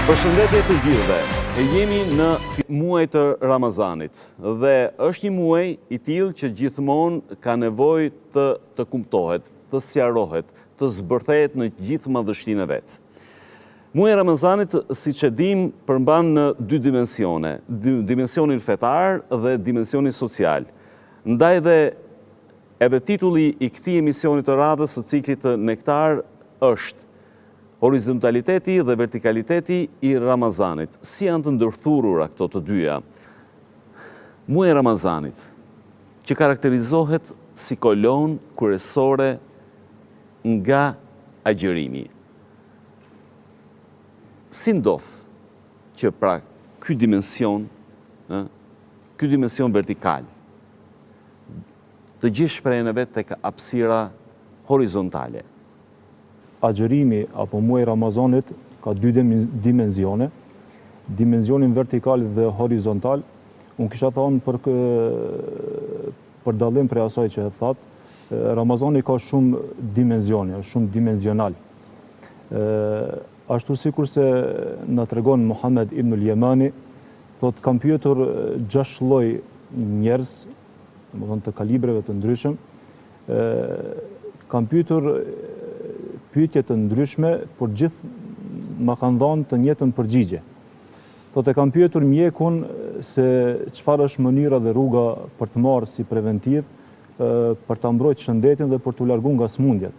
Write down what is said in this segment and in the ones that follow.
Përshëndetje të gjithëve. Jemi në muaj të Ramazanit dhe është një muaj i tillë që gjithmonë ka nevojë të të kumtohet, të sqarohet, të zbërthehet në gjithë madhështinë e vet. Muaji i Ramazanit, siç e dimë, përmban dy dimensione, dimensionin fetar dhe dimensionin social. Ndaj dhe edhe titulli i këtij emisioni të radhës së ciklit të Nektar është Horizontaliteti dhe vertikaliteti i Ramazanit. Si janë të ndërthurura këto të dyja? Muaji i Ramazanit, që karakterizohet si kolonë kryesore nga agjërimi. Si ndodh që pra ky dimension, ë, ky dimension vertikal të gjejë shprehjen e vet tek hapësira horizontale? Agjërimi apo muaji i Ramazanit ka dy dimensione, dimensionin vertikal dhe horizontal. Unë kisha thënë për për dallim prej asaj që e thatë, Ramazani ka shumë dimensione, është shumë dimenzional. Ashtu sikurse na tregon Muhammed ibnul Jemani, thotë kam pyetur gjashtë lloj njerëz, domethënë të kalibreve të ndryshëm, kam pyetur pyetje të ndryshme, por gjithë ma kanë dhënë të njëjtën përgjigje. Thotë e kam pyetur mjekun se çfarë është mënyra dhe rruga për të marrë si preventiv për ta mbrojtë shëndetin dhe për t'u largu nga sëmundjet.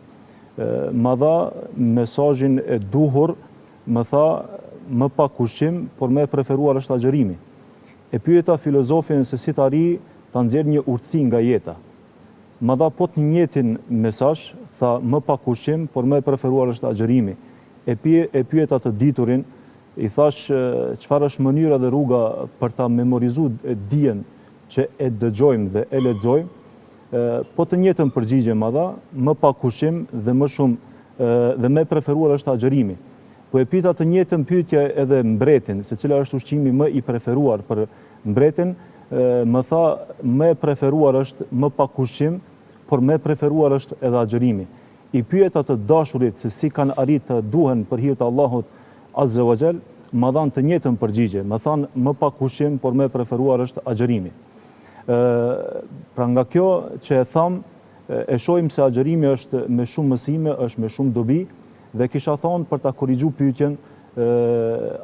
Ma dha mesazhin e duhur, më tha më pak ushqim, por më e preferuar është agjërimi. E pyeta filozofin se si të arrij ta nxjerr një urtësi nga jeta. Ma dha po të njëjtin mesazh, tha më pak ushqim, por më e preferuar është agjërimi. E e pyeta të diturin, I thashë, çfarë është mënyra dhe rruga për ta memorizu dijen që e dëgjojmë dhe e lexojmë? Po të njëjtën përgjigje ma dha, më pak ushqim dhe më shumë dhe më e preferuar është agjërimi. Po e pyeta të njëjtën pyetje edhe mbretin, se cila është ushqimi më i preferuar për mbretin, më tha, më e preferuar është më pak ushqim, por më e preferuar është edhe agjërimi. I pyeta të dashurit se si kanë arrit të duhen për hir të Allahut Azze wa Xhel, ma dhanë të njëjtën përgjigje, më thanë më pak ushqim, por më e preferuar është agjërimi. Ë, pra nga kjo që e thamë, e shohim se agjërimi është me shumë mësime, është me shumë dobi dhe kisha thonë për ta korrigju pyetjen, ë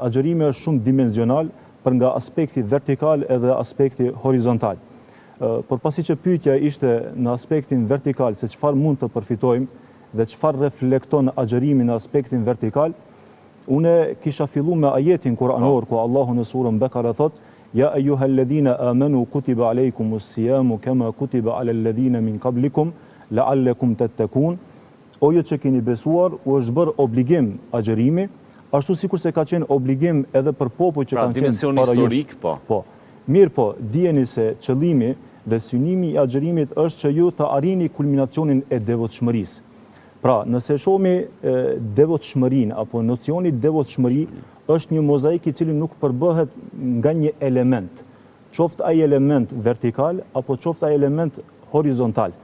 agjërimi është shumë dimenzional për nga aspekti vertikal edhe aspekti horizontal. Por pasi që pyetja ishte në aspektin vertikal se çfarë mund të përfitojmë dhe çfarë reflekton agjërimi në aspektin vertikal, unë kisha fillu me ajetin kuranor ku Allahu në surën Bekare thotë Ja ejuhalledhine amenu kutiba alejkumus sijamu kema kutiba alelledhine min kablikum la'allekum tettekun O ju që keni besuar, u është bërë obligim agjërimi, ashtu sikurse ka qenë obligim edhe për popujt që pra, kanë qenë para jush. Po. Po. Mirëpo, dijeni se qëllimi dhe synimi i agjërimit është që ju të arrini kulminacionin e devotshmërisë. Pra, nëse shohmi devotshmërinë apo nocioni devotshmëri është një mozaik i cili nuk përbëhet nga një element, qoftë ai element vertikal apo qoftë ai element horizontal.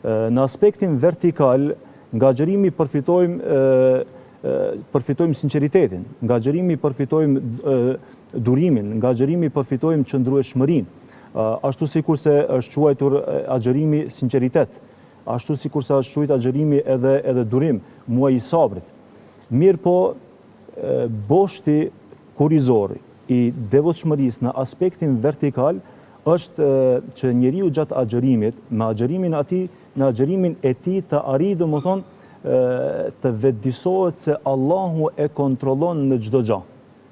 Në aspektin vertikal, nga agjërimi përfitojmë përfitojmë sinqeritetin, nga agjërimi përfitojmë durimin, nga agjërimi përfitojmë qëndrueshmërinë. Ashtu sikurse është quajtur agjërimi sinqeritet, ashtu sikurse është quajtur agjërimi edhe edhe durim, muaji i sabrit. Mirëpo, boshti kurrizor i devotshmërisë në aspektin vertikal është që njeriu gjatë agjërimit, me agjërimin atij, në agjërimin e tij të arrijë domethënë të vetëdisohet se Allahu e kontrollon në çdo gjë.